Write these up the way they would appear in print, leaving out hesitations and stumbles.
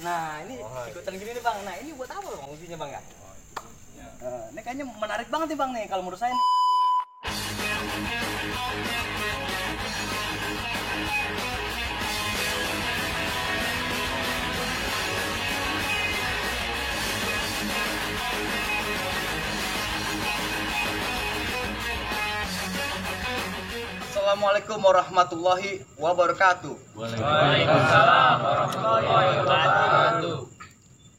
Nah, ini ikutan gini nih Bang. Nah, ini buat apa Bang fungsinya Bang ya? Ini kayaknya menarik banget nih Bang nih kalau menurut saya. Assalamualaikum warahmatullahi wabarakatuh. Waalaikumsalam warahmatullahi wabarakatuh.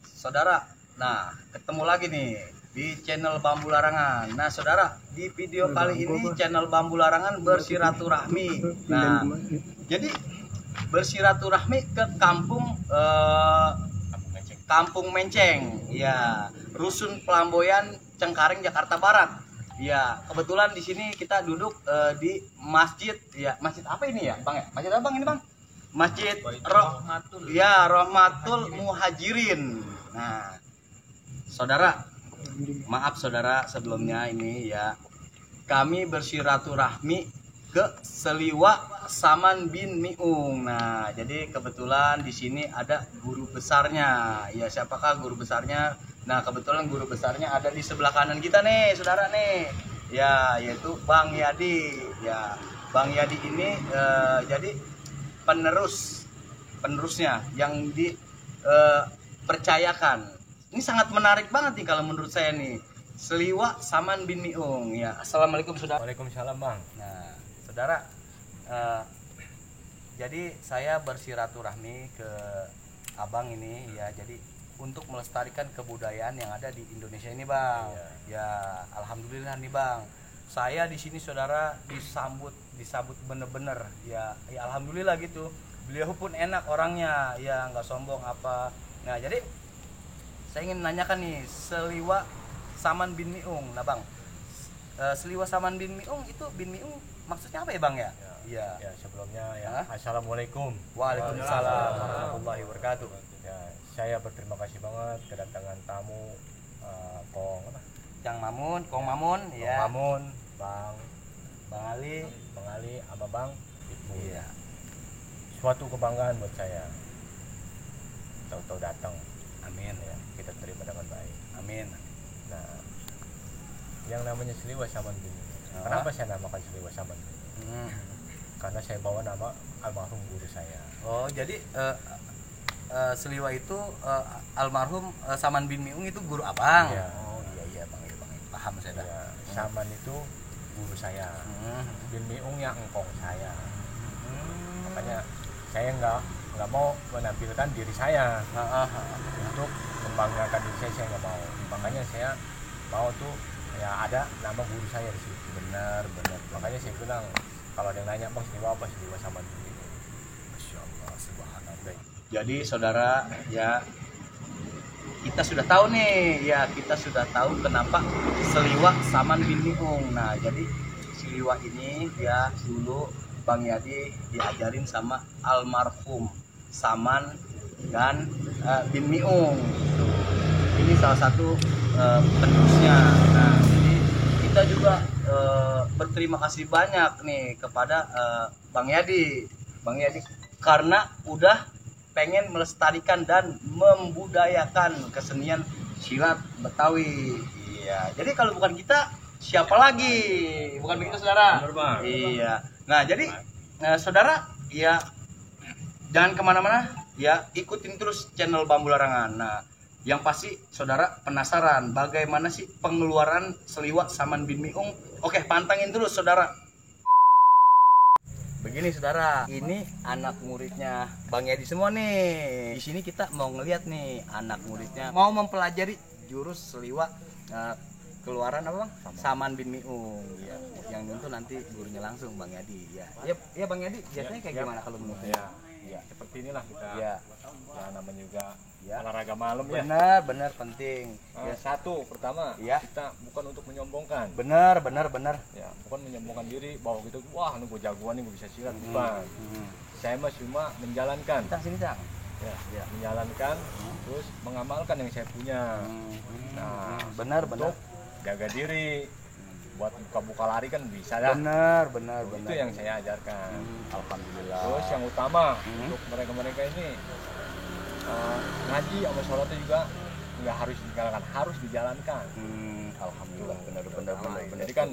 Saudara, nah ketemu lagi nih di channel Bambu Larangan. Nah saudara, di video kali ini channel Bambu Larangan bersiraturahmi. Nah, jadi bersiraturahmi ke Kampung Menceng, ya, Rusun Pelamboyan, Cengkareng, Jakarta Barat. Ya, kebetulan di sini kita duduk di masjid, ya, masjid apa ini ya, Bang ya? Masjid apa Bang ini, Bang? Masjid Rahmatul Muhajirin. Nah, saudara, maaf saudara sebelumnya ini ya, kami bersiraturahmi ke Seliwa Saman bin Miung. Nah, jadi kebetulan di sini ada guru besarnya. Ya, siapakah guru besarnya? Nah, kebetulan guru besarnya ada di sebelah kanan kita nih, saudara nih. Ya, yaitu Bang Yadi. Ya, Bang Yadi ini jadi penerusnya yang dipercayakan. Ini sangat menarik banget nih kalau menurut saya nih. Seliwa Saman bin Miung. Ya, assalamualaikum saudara. Waalaikumsalam Bang. Nah, saudara, jadi saya bersiraturahmi ke Abang ini ya, jadi untuk melestarikan kebudayaan yang ada di Indonesia ini Bang. Ya, alhamdulillah nih Bang. Saya di sini saudara disambut bener-bener ya, ya alhamdulillah gitu. Beliau pun enak orangnya, ya nggak sombong apa. Nah, jadi saya ingin menanyakan nih, Seliwa Saman bin Miung. Nah Bang, Seliwa Saman bin Miung itu bin Miung maksudnya apa ya Bang ya? Iya. Ya, sebelumnya ya, Assalamualaikum. Waalaikumsalam warahmatullahi wabarakatuh. Ya, saya berterima kasih banget kedatangan tamu Kong Mamun, ya. Mamun, Bang Ali, sama Bang Ibu. Iya. Suatu kebanggaan buat saya. Tahu-tahu datang. Amin. Ya, kita terima dengan baik. Amin. Nah, yang namanya Seliwa Saman bin Miung. Kenapa saya namakan Seliwa Saman bin Miung? Karena saya bawa nama almarhum guru saya. Oh, jadi Seliwa itu almarhum Saman bin Miung itu guru Abang. Ya. Oh iya Bang, paham saya dah. Ya, Saman itu guru saya. Bin Miung yang engkong saya. Makanya saya nggak mau menampilkan diri saya untuk membanggakan diri saya nggak mau. Makanya saya mau tuh ya ada nama guru saya di situ. Benar. Makanya saya bilang kalau ada yang nanya Bang Seliwa apa, Seliwa Saman bin Miung. Masya Allah, subhanallah. Jadi saudara ya, kita sudah tahu nih ya, kenapa Seliwa Saman bin Miung. Nah, jadi Seliwa ini ya dulu Bang Yadi diajarin sama almarhum Saman dan bin Miung. Ini salah satu penerusnya. Nah, jadi kita juga berterima kasih banyak nih kepada Bang Yadi karena udah pengen melestarikan dan membudayakan kesenian silat Betawi. Iya. Jadi kalau bukan kita, siapa lagi? Bukan begitu, saudara? Benar, Bang. Iya. Nah, jadi saudara, ya jangan kemana-mana, ya ikutin terus channel Bambu Larangan. Nah, yang pasti saudara penasaran bagaimana sih pengeluaran Seliwa Saman bin Miung? Oke, pantangin terus saudara. Begini saudara, ini anak muridnya Bang Yadi semua nih. Di sini kita mau ngeliat nih anak muridnya mau mempelajari jurus Seliwa keluaran apa Bang? Saman bin Miung. Ya, yang tentu nanti gurunya langsung Bang Yadi. Ya, ya Bang Yadi. Biasanya kayak gimana kalau menurut Ya, seperti inilah kita. Ya, namanya juga olahraga malam ya. Benar penting. Ya, satu pertama, kita bukan untuk menyombongkan. Benar. Ya, bukan menyombongkan diri bahwa gitu, wah gue jagoan nih, gue bisa silat, bukan. Saya mah cuma menjalankan. Ya, menjalankan, terus mengamalkan yang saya punya. Nah, benar. Untuk jaga diri, buat buka lari kan bisa dah. Benar. Itu yang saya ajarkan. Alhamdulillah. Terus yang utama untuk mereka ini ngaji sama sholatnya juga nggak harus ditinggalkan, harus dijalankan. Alhamdulillah, benar-benar. Jadi kan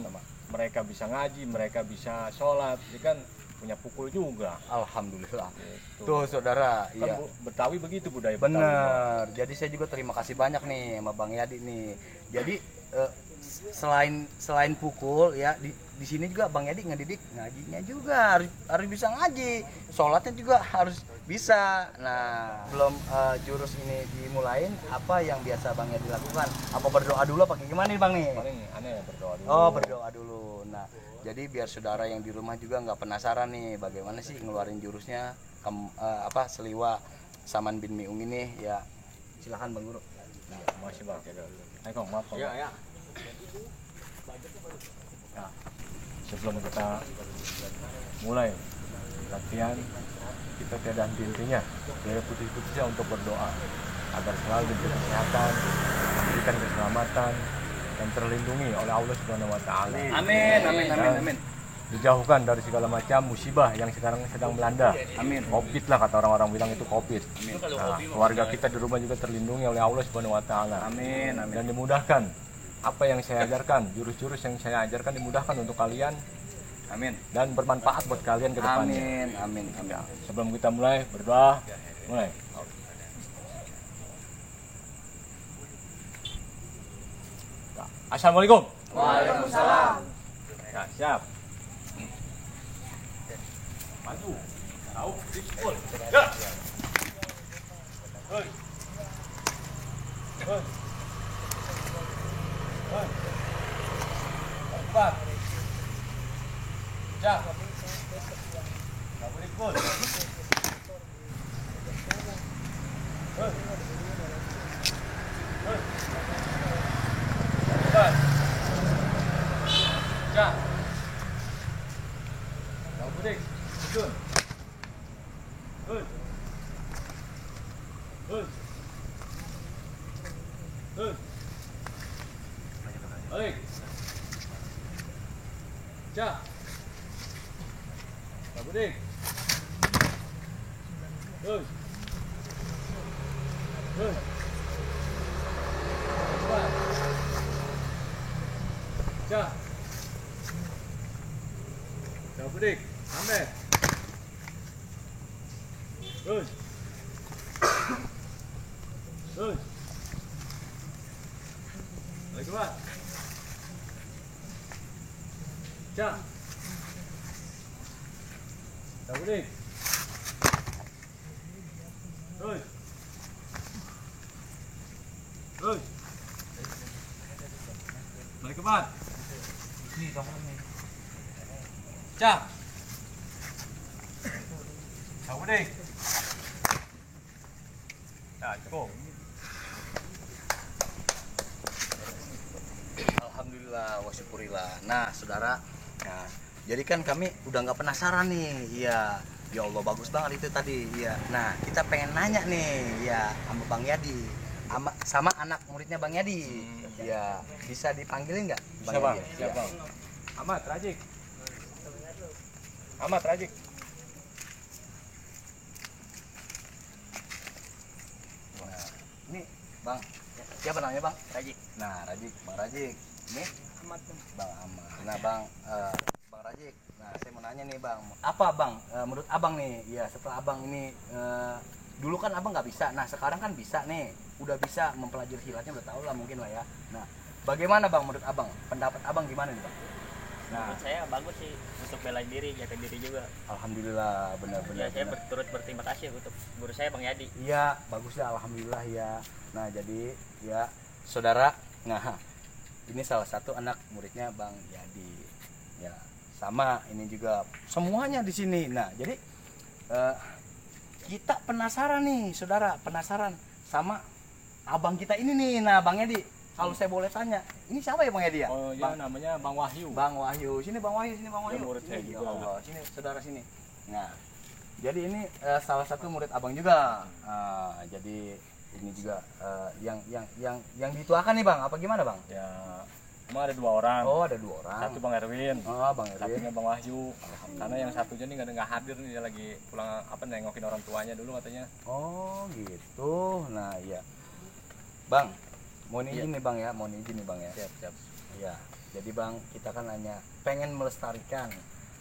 mereka bisa ngaji, mereka bisa sholat, jadi kan punya pukul juga. Alhamdulillah. Gitu. Tuh saudara, Kan iya. Betawi begitu, budaya Betawi. Bener. Jadi saya juga terima kasih banyak nih sama Bang Yadi nih. Jadi selain pukul ya di sini juga Bang Yadi ngedidik ngajinya juga harus bisa ngaji, sholatnya juga harus bisa. Nah belum jurus ini dimulain, apa yang biasa Bang Yadi lakukan? Apa berdoa dulu apa gimana nih Bang nih? Paling aneh berdoa dulu. Oh berdoa dulu. Nah jadi biar saudara yang di rumah juga nggak penasaran nih bagaimana sih ngeluarin jurusnya Seliwa Saman bin Miung ini ya. Silakan Bang Guru. Iya, masih Bang. Ayo maaf. Ya. Nah, sebelum kita mulai latihan, kita tiada henti-hentinya, tiada putus-putusnya untuk berdoa agar selalu diberi kesehatan, diberikan keselamatan, dan terlindungi oleh Allah Subhanahu Wa Taala. Amin. Dijauhkan dari segala macam musibah yang sekarang sedang melanda. Amin. Covid lah kata orang-orang bilang itu Covid. Nah, keluarga kita di rumah juga terlindungi oleh Allah Subhanahu Wa Taala. Amin. Dan dimudahkan apa yang saya ajarkan, jurus-jurus yang saya ajarkan dimudahkan untuk kalian. Amin. Dan bermanfaat buat kalian ke depannya. Amin. Ya, sebelum kita mulai berdoa, mulai. Ya, Assalamualaikum. Waalaikumsalam. Ya, siap. Maju. Tahu, dikul. Ya. Hei. Empat. Ya. Nggak boleh ikut. Empat. Ya. Nggak boleh ikut. Balik. Cak. Pak Budik. Terus. Cepat. Cak. Pak Budik. Ambil. Terus. Balik keluar. Cak. Tak boleh. Terus. Balik ke depan. Ni kamu ni. Cak. Tak boleh. Dah cukup. Alhamdulillah wa syukurillah. Nah saudara, nah, jadi kan kami udah nggak penasaran nih. Iya, ya Allah bagus banget itu tadi. Iya. Nah kita pengen nanya nih, ya sama Bang Yadi, sama anak muridnya Bang Yadi. Ya bisa dipanggilin nggak? Siapa? Yadi? Siapa? Ya. Amat Rajik. Amat Rajik. Nah, ini Bang, siapa namanya Bang? Rajik. Nah Rajik, Bang Rajik. Ini Amat. Bang Amat. Nah Bang, Bang Rajik. Nah saya mau nanya nih Bang, apa Bang menurut Abang nih? Ya setelah Abang ini dulu kan Abang nggak bisa. Nah sekarang kan bisa nih, udah bisa mempelajari silatnya, udah tahu lah mungkin lah ya. Nah bagaimana Bang menurut Abang? Pendapat Abang gimana nih Bang? Nah Menurut saya bagus sih untuk bela diri, jaga diri juga. Alhamdulillah benar-benar. Ya saya berturut berterima kasih untuk guru saya Bang Yadi. Iya bagus ya, alhamdulillah ya. Nah jadi ya saudara, nah ini salah satu anak muridnya Bang Yadi. Ya sama ini juga semuanya di sini. Nah jadi kita penasaran nih saudara, penasaran sama abang kita ini nih. Nah Bang Yadi, kalau saya boleh tanya, ini siapa ya Bang Yadi ya? Oh ya, namanya Bang Wahyu. Bang Wahyu, sini Bang Wahyu, sini Bang Wahyu. Ya, murid saya Sini, juga. ya Allah, sini saudara sini. Nah, jadi ini salah satu murid abang juga. Jadi ini juga yang dituakan nih Bang, apa gimana Bang? Ya, Cuma ada 2 orang. Oh, ada 2 orang. Satu Bang Erwin. Oh, Bang Erwin. Satunya Bang Wahyu. Karena yang satunya nih nggak hadir nih, dia lagi pulang nengokin orang tuanya dulu katanya. Oh, gitu. Nah, iya. Bang, mohon izin nih Bang ya, mohon izin nih Bang ya. Siap. Iya. Jadi Bang, kita kan hanya pengen melestarikan,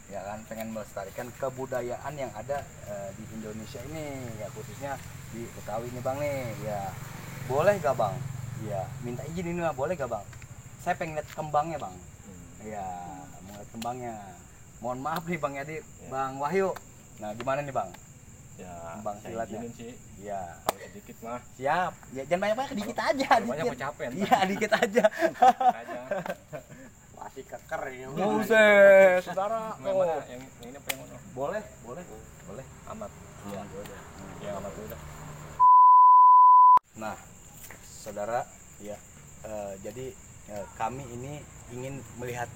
ya kan, pengen melestarikan kebudayaan yang ada di Indonesia ini, ya khususnya di Betawi nih Bang nih. Ya, boleh gak Bang? Iya, minta izin ini mah, boleh gak Bang? Saya pengen lihat kembangnya Bang. Iya, mau lihat kembangnya. Mohon maaf nih Bang Yadi, Bang Wahyu. Nah, gimana nih Bang? Ya, Kembang saya silatnya. izinin sih. Iya. Kalau sedikit mah. Siap. Ya, jangan banyak-banyak, dikit aja. Banyak dikit. mau capek. Iya, dikit aja. Aja. Masih keker ya. Buset, saudara. Yang mana? Yang ini apa yang mana? Boleh. Amat. Iya. Yang amat dulu dah. Nah, saudara, ya, jadi kami ini ingin melihat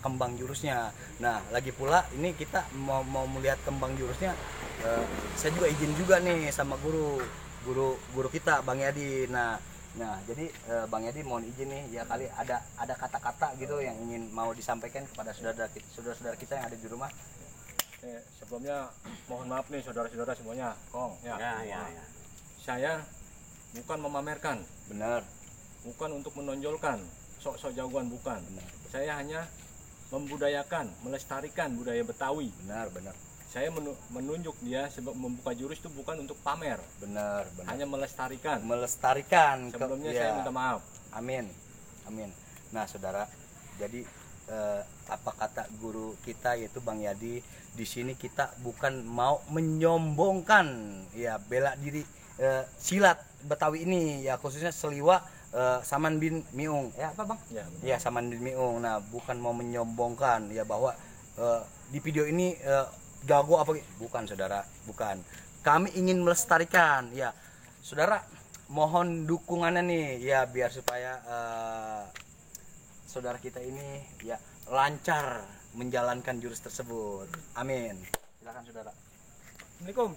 kembang jurusnya. Nah, lagi pula ini kita mau melihat kembang jurusnya. Saya juga izin juga nih sama guru kita Bang Yadi. Nah, jadi Bang Yadi mohon izin nih, ya kali ada kata-kata gitu yang ingin mau disampaikan kepada saudara-saudara kita yang ada di rumah. Sebelumnya mohon maaf nih saudara-saudara semuanya. Kong, ya. Ya. Saya bukan memamerkan, Benar. bukan untuk menonjolkan sok-sok jagoan, bukan. Benar. Saya hanya membudayakan, melestarikan budaya Betawi. Benar. Saya menunjuk dia sebab membuka jurus itu bukan untuk pamer, Benar. hanya melestarikan. Sebelumnya Saya minta maaf. Amin. Nah, saudara, jadi apa kata guru kita yaitu Bang Yadi, di sini kita bukan mau menyombongkan ya bela diri silat Betawi ini, ya khususnya Seliwa Saman bin Miung. Ya apa Bang? Ya Saman bin Miung. Nah, bukan mau menyombongkan ya bahwa di video ini jago apa, bukan saudara, bukan. Kami ingin melestarikan ya. Saudara, mohon dukungannya nih ya biar supaya saudara kita ini ya lancar menjalankan jurus tersebut. Amin. Silakan saudara. Assalamualaikum.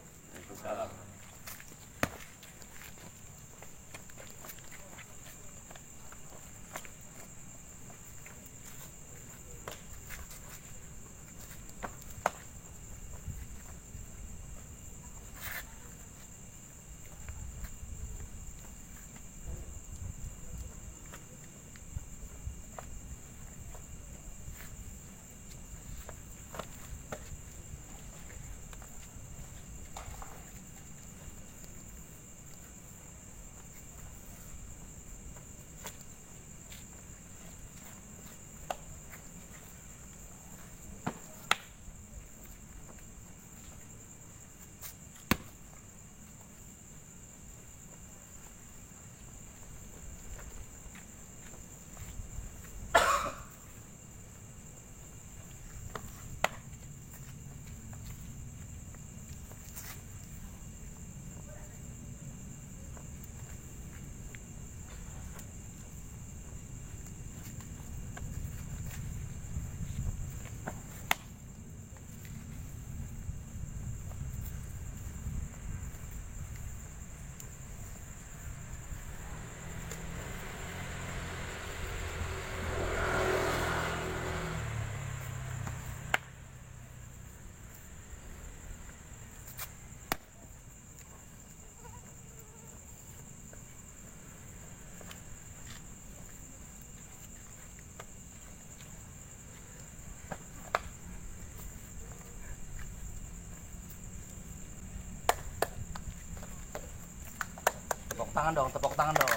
Tepuk tangan dong.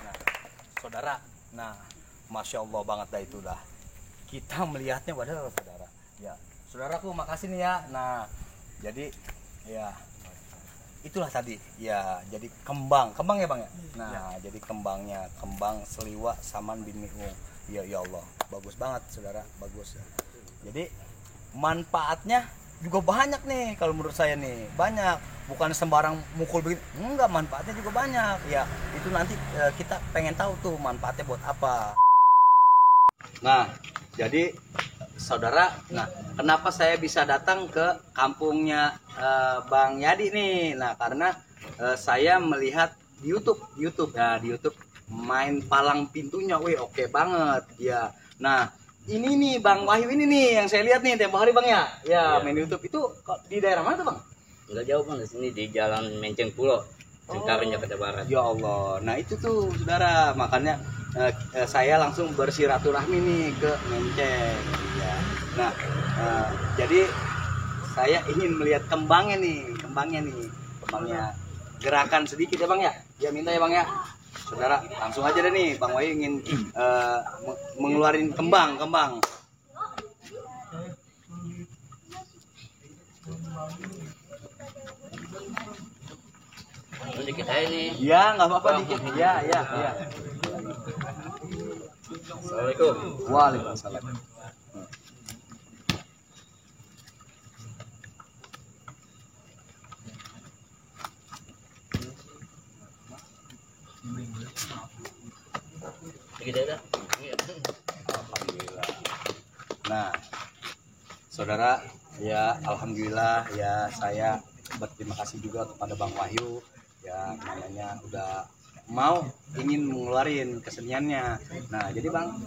Nah, saudara, nah, masya Allah banget dah itu dah. Kita melihatnya padahal saudara. Ya, saudaraku makasih nih ya. Nah, jadi ya itulah tadi ya, jadi kembang ya Bang ya. Nah, jadi kembangnya, kembang Seliwa Saman bin Miung. Ya Allah, bagus banget saudara, bagus. Jadi manfaatnya juga banyak nih kalau menurut saya nih, banyak, bukan sembarang mukul begini, enggak, manfaatnya juga banyak ya. Itu nanti kita pengen tahu tuh manfaatnya buat apa. Nah, jadi saudara, nah kenapa saya bisa datang ke kampungnya Bang Yadi nih? Nah, karena saya melihat di YouTube. Nah, di YouTube main palang pintunya, wih oke banget ya. Nah ini nih Bang Wahyu ini nih yang saya lihat nih tempo hari Bang ya, ya main YouTube itu di daerah mana tuh Bang? Nggak jauh Bang, di sini di Jalan Menceng Pulo, Cengkareng, Jakarta Barat. Ya Allah, nah itu tuh saudara, makanya saya langsung bersilaturahmi nih ke Menceng. Ya. Nah, jadi saya ingin melihat kembangnya nih, kembangnya gerakan sedikit ya Bang ya. Ya minta ya Bang ya. Saudara, langsung aja deh nih, Bang Wahyu ingin mengeluarin kembang. Dikit aja nih. Ya, nggak apa-apa dikit. Ya. Assalamualaikum. Waalaikumsalam. Dikit aja. Alhamdulillah. Nah, saudara, ya alhamdulillah ya saya berterima kasih juga kepada Bang Wahyu ya, namanya udah mau ingin mengeluarin keseniannya. Nah, jadi Bang,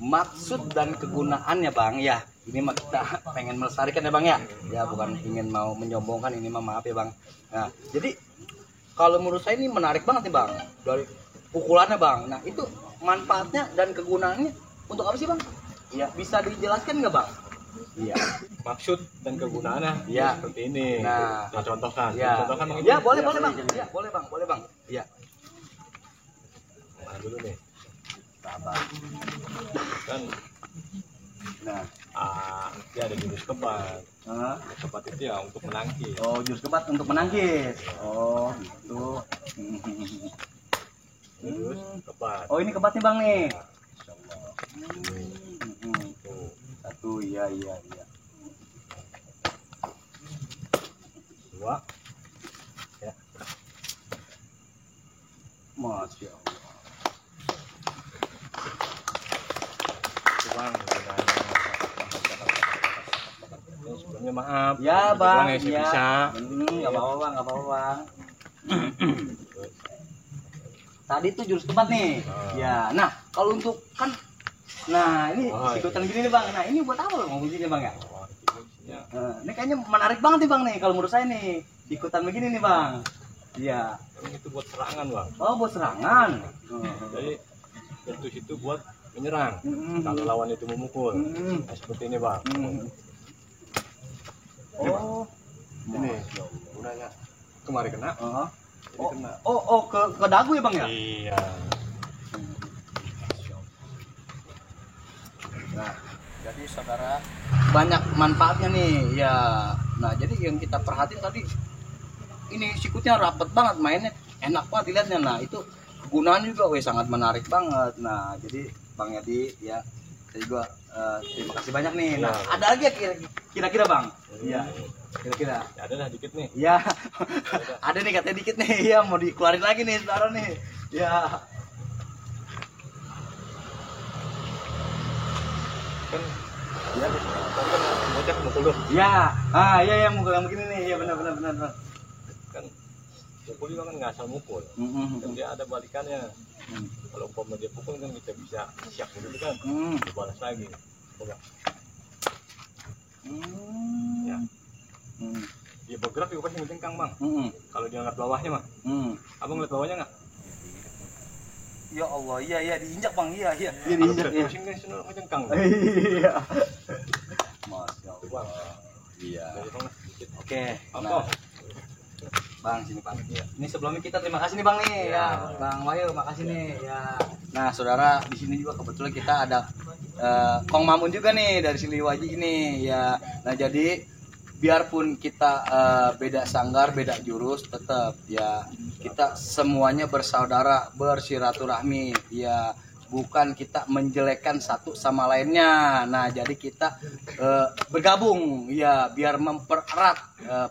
maksud dan kegunaannya Bang ya, ini mah kita pengen melestarikan ya Bang ya. Ya bukan ingin mau menyombongkan, ini mah maaf ya Bang. Nah, jadi kalau menurut saya ini menarik banget nih Bang, dari pukulannya Bang. Nah, itu manfaatnya dan kegunaannya untuk apa sih Bang? Ya, bisa dijelaskan nggak Bang? Iya. Maksud dan kegunaannya Iya. seperti ini. Nah, Saya contohkan. ya. Contohkan Bang. Ya, boleh Bang. Ya, boleh Bang. Iya. Nah, dulu nih. Sabar. Kan Nah, dia ada jurus kebat. Hah? Jurus kebat itu ya untuk menangkis. Oh, jurus kebat untuk menangkis. Oh, gitu. Jurus kebat. Oh, ini kebatnya Bang nih. Tuh. Satu, iya. Dua. Ya. Masya Allah. Itu Bang gunanya. Sebelumnya maaf. Ya Sedikit Bang, ya, saya ya. bisa. Nggak apa-apa Bang. Tadi tuh jurus kebat nih. Ya, nah kalau untuk kan, nah ini ikutan gini nih Bang. Nah ini buat apa Bang fungsinya Bang ya? Oh, itu fungsinya. Ini kayaknya menarik banget nih Bang nih kalau menurut saya nih, ikutan begini nih Bang. Iya. Itu buat serangan Bang. Oh, buat serangan. Jadi jurus itu buat menyerang. Mm. Kalau lawan itu memukul. Mm. Nah, seperti ini Bang. Oh, Ini gunanya kemarin kena. Jadi kena. ke dagu ya Bang ya? Iya. Nah, jadi saudara banyak manfaatnya nih ya. Nah, jadi yang kita perhatiin tadi ini sikutnya rapet banget, mainnya enak banget dilihatnya. Nah, itu kegunaan juga sangat menarik banget. Nah, jadi Bang Yadi ya, saya juga terima kasih banyak nih. Nah, ada lagi ya kira-kira Bang? Iya. Kira-kira. Ya, ada lah dikit nih. Ya. Ada nih katanya dikit nih. Ya, mau dikeluarin lagi nih saudara nih. Ya. Kan ya tadi kan bocah mukul tuh. Ya. Iya yang mukul yang begini nih. Iya benar. Kan mukul juga kan nggak asal mukul. Dan dia ada balikannya. Kalau umpama dia pukul kan kita bisa siap dulu kan. Dibalas lagi. Coba. Ya. Dia bergerak juga pasti mencengkang Bang. Kalau dia ngeliat bawahnya mah. Abang ngeliat bawahnya nggak? Ya Allah, iya diinjak Bang, iya diinjak ya. Pusing kan sini mencengkang. Iya. Masya Allah. Iya. Jadi Bang sedikit. Oke. Apa? Nah, Bang sini Bang. Ini sebelumnya kita terima kasih nih Bang nih ya. Bang Wahyu makasih nih ya. Nah, saudara di sini juga kebetulan kita ada Kong Mamun juga nih dari Siliwaji ini ya. Nah, jadi biarpun kita beda sanggar, beda jurus, tetap ya kita semuanya bersaudara, bersiraturahmi ya, bukan kita menjelekkan satu sama lainnya. Nah, jadi kita bergabung ya biar mempererat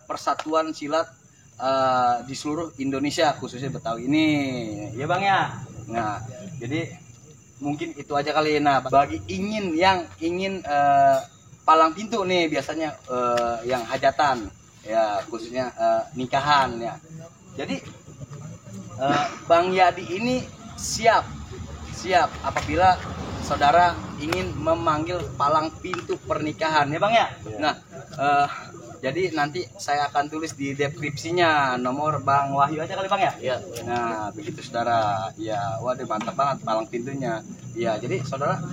persatuan silat di seluruh Indonesia, khususnya Betawi ini ya Bang ya. Nah, jadi mungkin itu aja kali. Nah, bagi yang ingin palang pintu nih biasanya yang hajatan ya, khususnya nikahan ya. Jadi Bang Yadi ini siap apabila saudara ingin memanggil palang pintu pernikahan ya Bang ya. Nah, jadi nanti saya akan tulis di deskripsinya nomor Bang Wahyu aja kali Bang ya. Iya. Nah, begitu saudara. Ya, waduh mantap banget palang pintunya. Ya, jadi saudara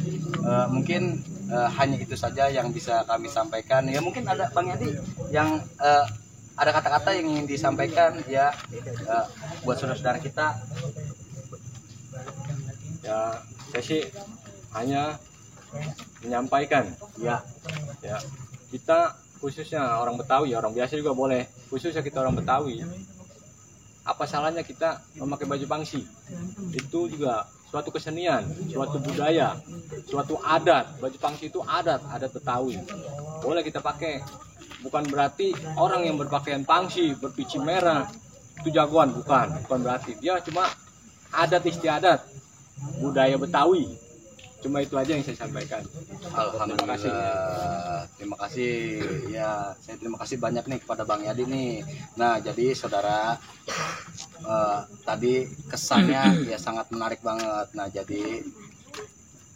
mungkin hanya itu saja yang bisa kami sampaikan. Ya, mungkin ada Bang Yadi yang ada kata-kata yang ingin disampaikan ya buat saudara-saudara kita. Ya, saya sih hanya menyampaikan ya kita khususnya orang Betawi, orang biasa juga boleh, khususnya kita orang Betawi, apa salahnya kita memakai baju pangsi? Itu juga suatu kesenian, suatu budaya, suatu adat. Baju pangsi itu adat Betawi, boleh kita pakai. Bukan berarti orang yang berpakaian pangsi, berpici merah itu jagoan, bukan berarti. Dia cuma adat istiadat budaya Betawi. Cuma itu aja yang saya sampaikan. Alhamdulillah. Terima kasih. Ya, saya terima kasih banyak nih kepada Bang Yadi nih. Nah, jadi saudara tadi kesannya ya sangat menarik banget. Nah, jadi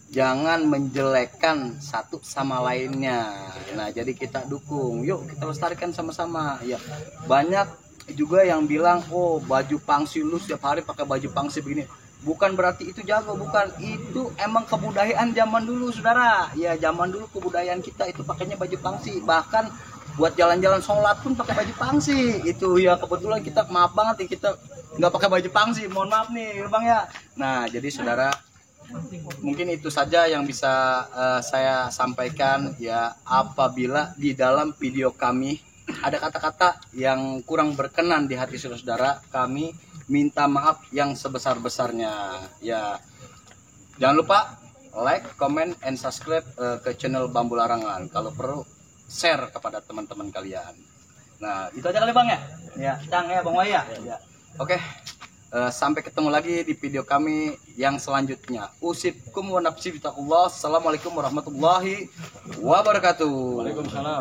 jangan menjelekkan satu sama lainnya. Nah, jadi kita dukung. Yuk kita lestarikan sama-sama. Ya, banyak juga yang bilang, "Oh, baju pangsi lu setiap hari pakai baju pangsi begini." Bukan berarti itu jago, bukan. Itu emang kebudayaan zaman dulu, saudara. Ya, zaman dulu kebudayaan kita itu pakainya baju pangsi. Bahkan buat jalan-jalan sholat pun pakai baju pangsi. Itu ya kebetulan kita, maaf banget nih, kita nggak pakai baju pangsi. Mohon maaf nih, Bang ya. Nah, jadi saudara, mungkin itu saja yang bisa saya sampaikan ya. Apabila di dalam video kami ada kata-kata yang kurang berkenan di hati saudara-saudara, kami minta maaf yang sebesar-besarnya ya. Jangan lupa like, comment, and subscribe ke channel Bambu Larangan. Kalau perlu share kepada teman-teman kalian. Nah, itu aja kali Bang ya. Ya, Cang ya Bang Waya. Ya. Oke. Sampai ketemu lagi di video kami yang selanjutnya. Usibkum wa nafsi bitaqullah. Assalamualaikum warahmatullahi wabarakatuh. Waalaikumsalam.